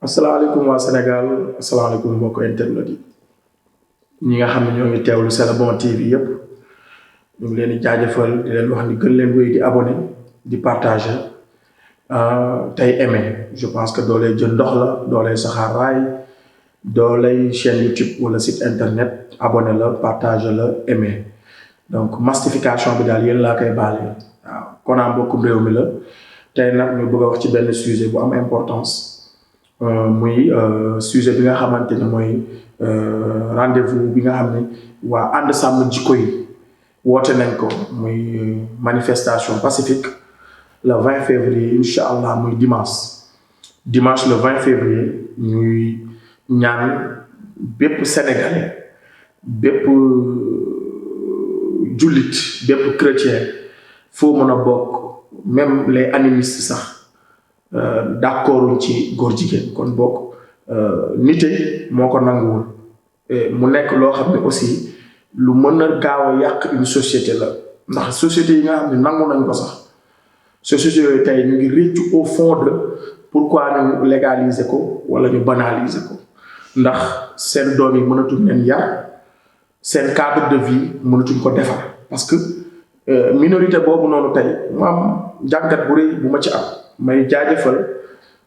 asalaamaaleykum waa Sénégal asalaamaaleykum mbokk internet yi ñi nga xam ne ñoo ngi teewlu C'est le bon TV yëpp ñu ngi leen di jaajëfal di leen wax ni gën leen wéy di abonné di partager tey aimé je pense que doolee jël ndox la doolee saxaar raay doolee chaîne YouTube wala site internet abonné la partager la aimé donc massification bi daal yéen laa koy baale waaw kon mbokkum réew mi la tey nag ñu bëgg a wax ci benn sujet bu am importance. Muy sujet bi nga xamante ne mooy rendez-vous bi nga xam ne waa ànd sàmm jikko yi woote nañ ko muy manifestation pacifique le 20 février incha allah muy dimanche le 20 février ñuy ñaan bépp sénégalais bépp jullit bépp chrétien foo mën a bokk même les animistes sax d'accord ci góor jigéen kon bokk nite moo ko nanguwul mu nekk loo xam ne aussi lu mën a gaaw a yàq une société la ndax société yi nga xam ne nangu nañ ko sax société yooyu tey ñu ngi réccu au fond de pourquoi ñu légaliser ko wala ñu banaliser ko ndax seen doom yi mënatuñ leen yar seen cadre de vie mënatuñ ko defar parce que minorité boobu noonu tey mu am jàngat bu rëy bu ma ci am may jaajëfal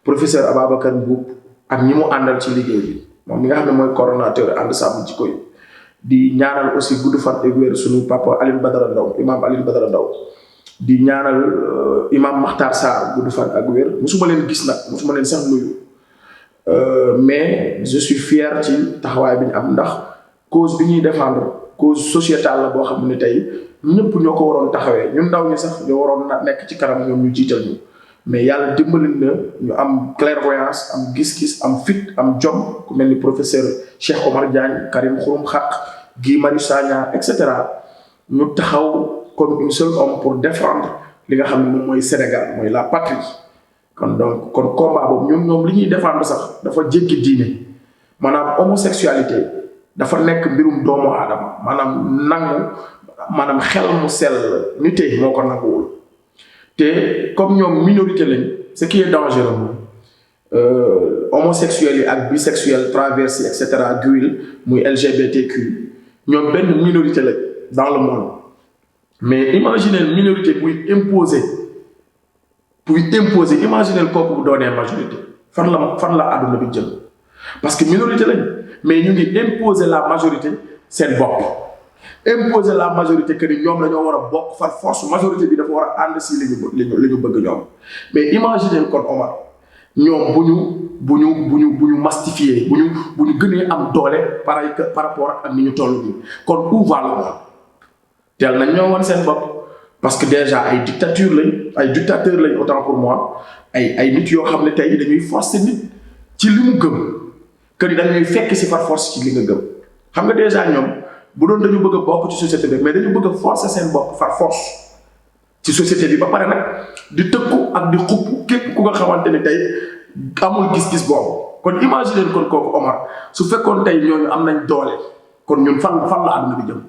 professeur Ababacar Mboup ak ñi mu àndal ci liggéey bi moom mi nga xam ne mooy coordonnateur ànd sàmm jikko yi di ñaanal aussi gudd fan ak wér suñu papa Alioune Badara Ndaw imam Alioune Badara Ndaw di ñaanal imam Makhtar Sarr gudd fan ak wér musuma leen gis nag musuma leen sax nuyu mais je suis fier ci taxawaay bi ñu am ndax cause bi ñuy défendre cause sociétale la boo xam ne tey ñëpp ñoo ko waroon taxawee ñun ndaw ñi sax ñoo waroon nekk ci kanam ñoom ñu jiital ñu mais yàlla dimbali na ñu am clairvoyance am gis-gis am fit am jom ku mel ni professeur Cheikh Omar Diagne Karim Xurum Xaq Guy Marius Sagna et cetera ñu taxaw comme un seul homme pour défendre li nga xam ne moom mooy Sénégal mooy la patrie kon combat boobu ñoom li ñuy défendre sax dafa jéggi diine maanaam homosexualité dafa nekk mbirum doomu aadama maanaam xel mu sell nite moo ko nanguwul te comme ñoom minorité lañ ce qui est dangereux homosexuels yi ak bisexuels traversés et cetera muy LGBTQ ñoom benn minorité lañ dans le monde mais imaginez minorité buy imposer imaginez kooku bu doonee majorité fan la àdduna bi jëm parce que minorité lañ mais ñu ngi imposer la majorité seen bopp imposer la majorité que ni ñoom dañoo war a bokk par force majorité bi dafa war a ànd si li ñu bëgg ñoom mais imaginer kon Omar ñoom bu ñu mastifier bu ñu gënee am doole par rapport ak ni ñu toll nii kon où va le monde teel nañ ñoo wan seen bopp parce que déjà ay dictateurs lañ autant pour moi ay nit yoo xam ne tey dañuy forcer nit ci li mu gëm que ni dañuy fekk si par force ci li nga gëm xam nga déjà ñoom. bu doon dañu bëgg a bokk ci société bi mais dañu bëgg a forcer seen bopp par force ci société bi ba pare nag di tëkku ak di xupp képp ku nga xamante ni tey amul gis-gis boobu kon imaginer kon kooku Omar su fekkoon tey ñooñu am nañ doole kon ñun fan la àdduna bi jëm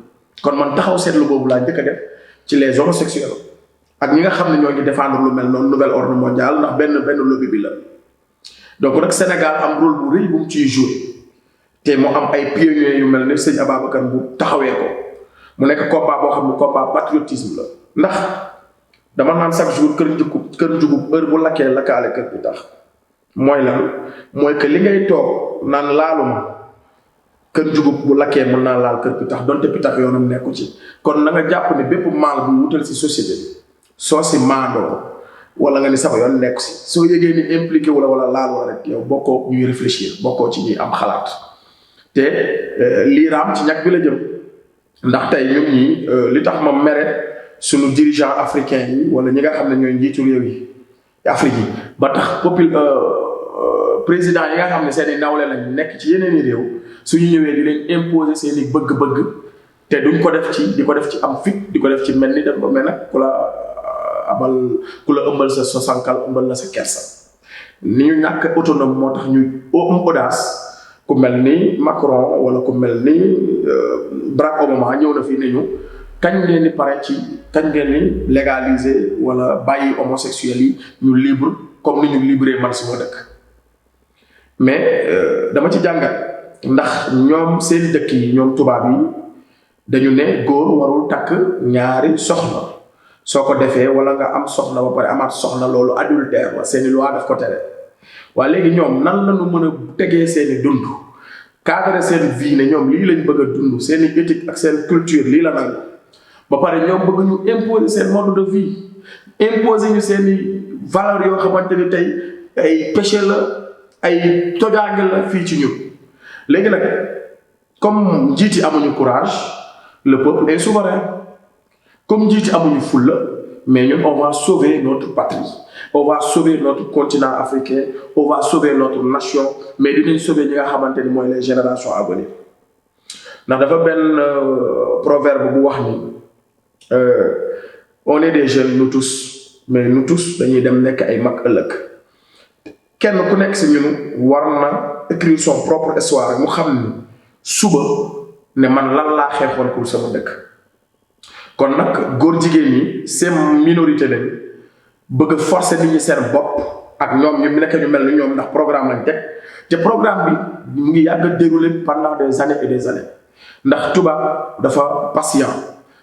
kon man taxaw seetlu boobu laa njëkk a def ci les homosexuels ak ñi nga xam ne ñoo ngi défendre lu mel noonu nouvel ordre mondial ndax benn lobby bi la donc nag Sénégal am rôle bu rëy bu mu ciy jouer te mu am ay pionniers yu mel ne sëñ Ababacar bu taxawee ko mu nekk combat boo xam ne combat patriotisme la ndax dama naan chaque jour kër njugub heure bu lakkee lakkaale kër bi tax mooy lan mooy que li ngay toog naan laaluma kër njugub bu lakkee mën naa laal kër bi tax donte bi tax yoonam nekku ci kon na nga jàpp ne bépp maal bu wutal si société bi soo si maandoo wala nga ni sama yoon nekku si soo yëgee ni impliqué wala laal wala rek yow bokkoo ñuy réfléchir bokkoo ci ñuy am xalaat te liiraam ci ñàkk bi la jëm ndax tey ñun ñii li tax ma mere suñu dirigeant africain yi wala ñi nga xam ne ñooy njiitu réew yi Afrique yi ba tax président yi nga xam ne seen i nawle lañ nekk ci yeneen i réew suñu ñëwee di leen imposer seen i bëgg-bëgg te duñ ko def ci am fit di ko def ci mel ni def ba mel nag ku la ëmbal sa sankal ëmbal la sa kersa ni ñu ñàkk autonome moo tax ñu am audace ku mel ni Macron wala ku mel ni Barack Obama ñëw na fii ne ñu kañ ngeen di pare ci kañ ngeen ni légaliser wala bàyyi homosexuels yi ñu libre comme ni ñu libre man suma dëkk mais dama ci jàngat ndax ñoom seen dëkk yi ñoom tubaab yi dañu ne góor warul takk ñaari soxna soo ko defee wala nga am soxna ba pare amaat soxna loolu adultère la seeni loi daf ko tere waaye léegi ñoom nan la ñu mën a tegee seeni dund cadre seen vie ne ñoom lii lañ bëgg a dund seeni éthique ak seen culture lii la nag ba pare ñoom bëgg ñu imposer seen mode de vie imposer ñu seeni valeurs yoo xamante ni tey ay péché la ay tojaange la fii ci ñun léegi nag comme njiiti amuñu courage le peuple est souverain comme njiiti amuñu fulla mais ñun on va sauver notre patrie on va sauver notre continent africain on va sauver notre nation mais dinañ sauver ñi nga xamante ni mooy les générations à venir ndax dafa benn proverbe bu wax ni on est des jeunes nous tous mais nous tous dañuy dem nekk ay mag ëllëg kenn ku nekk si ñun war na écrire son propre histoire mu xam ni suba ne man lan laa xeexoon pour sama dëkk kon nag góor jigéen ñi seen minorité lañ bëgg a forcer nit ñi seen bopp ak ñoom ñu nekk ñu mel ni ñoom ndax programme lañ teg te programme bi mu ngi yàgg a dérouler pendant des années et des années ndax tubaab dafa patient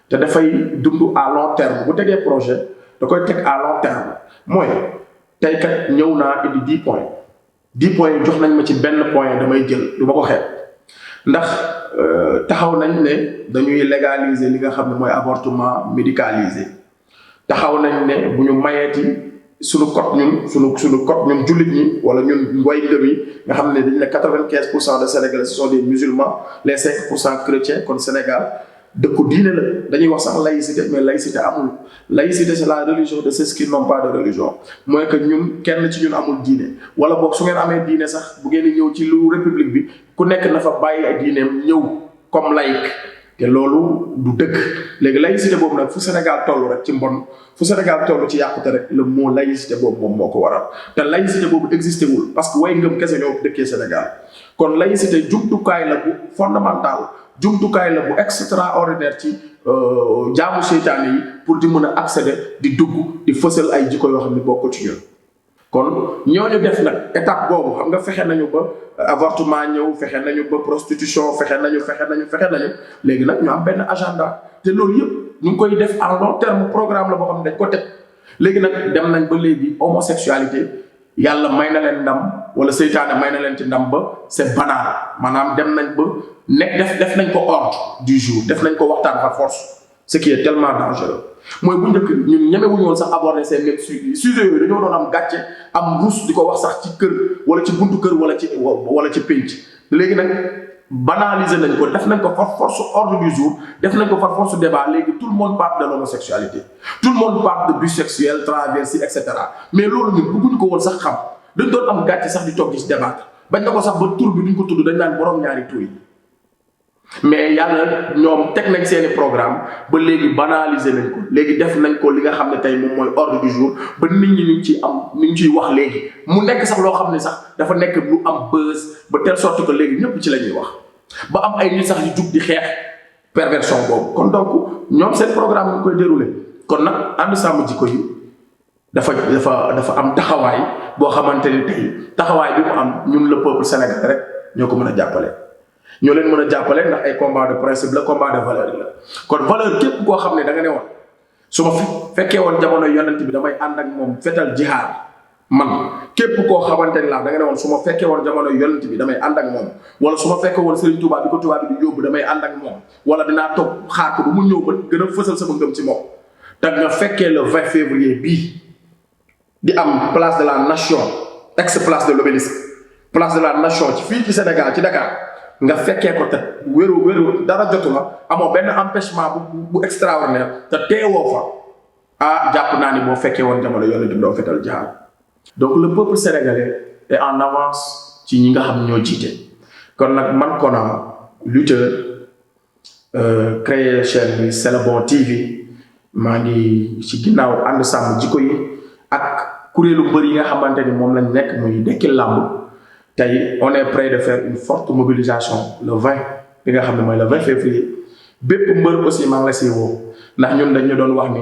te dafay dund à long terme bu tegee projet da koy teg à long terme mooy tey kat ñëw naa indi 10 points 10 points yi jox nañ ma ci benn point damay jël du ma ko xeeb ndax taxaw nañ ne dañuy légaliser li nga xam ne mooy avortement médicalisé taxaw nañ ne bu ñu mayeeti suñu code ñun suñu code ñun jullit ñi wala ñun ngoy ngëm yi nga xam ne dañ ne 95% de Sénégalais ce sont des musulmans les 5% chrétiens kon Sénégal dëkku diine la dañuy wax sax laïcité mais laïcité amul laïcité c'est la religion de ceux qui n'ont pas de religion mooy que ñun kenn ci ñun amul diine wala boog su ngeen amee diine sax bu ngeen di ñëw ci lu république bi ku nekk na fa bàyyi ay diineem ñëw comme laïc te loolu du dëkk léegi laïcité boobu nag fu Sénégal toll rek ci mbon fu Sénégal toll ci yàqute rek le mot laïcité boobu moom moo ko waral te laïcité boobu existé wul parce que way ngëm kese ñoo dëkkee Sénégal kon laïcité jumtukaay la bu fondamental jumtukaay la bu extraordinaire ci jaamu seytaane yi pour di mën a accéder di dugg di fësal ay jikko yoo xam ne bokkul ci ñun kon ñooñu def nag étape boobu xam nga fexe nañu ba avortement ñëw fexe nañu ba prostitution fexe nañu léegi nag ñu am benn agenda te loolu yëpp ñu ngi koy def en long terme programme la boo xam ne dañ ko teg léegi nag dem nañ ba léegi homosexualité yàlla may na leen ndam wala seytaane may na leen ci ndam ba c'est banal maanaam dem nañ ba def nañ ko ordre du jour def nañ ko waxtaan par force ce qui est tellement dangereux mooy bu njëkk ñun ñemewuñu woon sax aborder seen même sujet yooyu dañoo doon am gàcce am ruus di ko wax sax ci kër wala ci buntu kër wala ci pénc léegi nag banaliser nañ ko def nañ ko par force ordre du jour def nañ ko par force débat léegi tout le monde parle de l'homosexualité tout le monde parle de bisexuel travesti et cetera mais loolu ñun bëgguñu ko woon sax xam dañ doon am gàcce sax di toog di ci débattre bañ na ko sax ba tur bi duñ ko tudd dañ naan borom ñaari tur yi mais yàlla ñoom teg nañ seeni programme ba léegi banaliser nañ ko léegi def nañ ko li nga xam ne tey moom mooy ordre du jour ba nit ñi ñu ciy am ñu ciy wax léegi mu nekk sax loo xam ne sax dafa nekk lu am buzz ba telle sorte que léegi ñëpp ci la ñuy wax ba am ay nit sax yu jug di xeex perversion boobu kon donc ñoom seen programme ñu koy dérouler kon nag ànd sàmm jikko yi dafa am taxawaay boo xamante ni tey taxawaay bi mu am ñun le peuple sénégalais rek ñoo ko mën a jàppale. ñoo leen mën a jàppale ndax ay combat de principe la combat de valeur la kon valeur képp koo xam ne da nga ne woon su ma fekkee woon jamono yonent bi damay ànd ak moom fetal jihaad man képp koo xamante ni laa da nga ne woon su ma fekkee woon jamono yonent bi damay ànd ak moom wala su ma fekkee woon Serigne Touba bi ko Touba bi di yóbbu damay ànd ak moom wala dinaa toog xaar ko ba mu ñëw ba gën a fësal sama ngëm ci moom te nga fekkee le 20 février bii di am place de la nation ex place de l'Obélisque place de la nation ci fii ci Sénégal ci Dakar nga fekkee ko te wéru dara jotu la amoo benn empêchement bu extraordinaire te teewoo fa jàpp naa ni boo fekkee woon jamono yonent bi doo fetal jihaad donc le peuple sénégalais est en avance ci ñi nga xam ñoo jiite kon nag man Kona lutteur créé chaîne bi C'est le bon TV maa ngi ci ginnaaw ànd sàmm jikko yi ak kuréelu mbër yi nga xamante ni moom lañ nekk muy dekkil làmb tey on est prêt de faire une forte mobilisation le 20 bi nga xam ne mooy le 20 février bépp mbër aussi maa ngi la siy woo ndax ñun dañu doon wax ni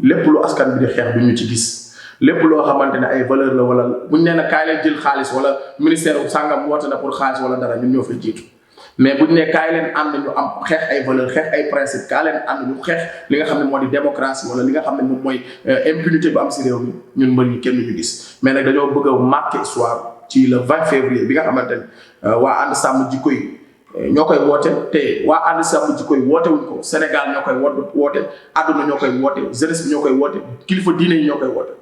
lépp lu askan bi di xeex du ñu ci gis lépp loo xamante ne ay valeur la wala buñ nee na kaay leen jël xaalis wala ministère bu sàngam woote na pour xaalis wala dara ñun ñoo fay jiitu mais buñ ne kaay leen ànd ñu am xeex ay valeur xeex ay principe kaay leen ànd ñu xeex li nga xam ne moo di démocratie wala li nga xam ne moom mooy impunité bu am si réew mi ñun mbër ñi kenn ñu gis mais nag dañoo bëgg a marqué histoire ci le 20 février bi nga xamante ne waa ànd sàmm jikko yi ñoo koy woote te waa ànd sàmm jikko yi woote wuñ ko Sénégal ñoo koy woote àdduna ñoo koy woote jeunesse bi ñoo koy woote kilifa diine yi ñoo koy woote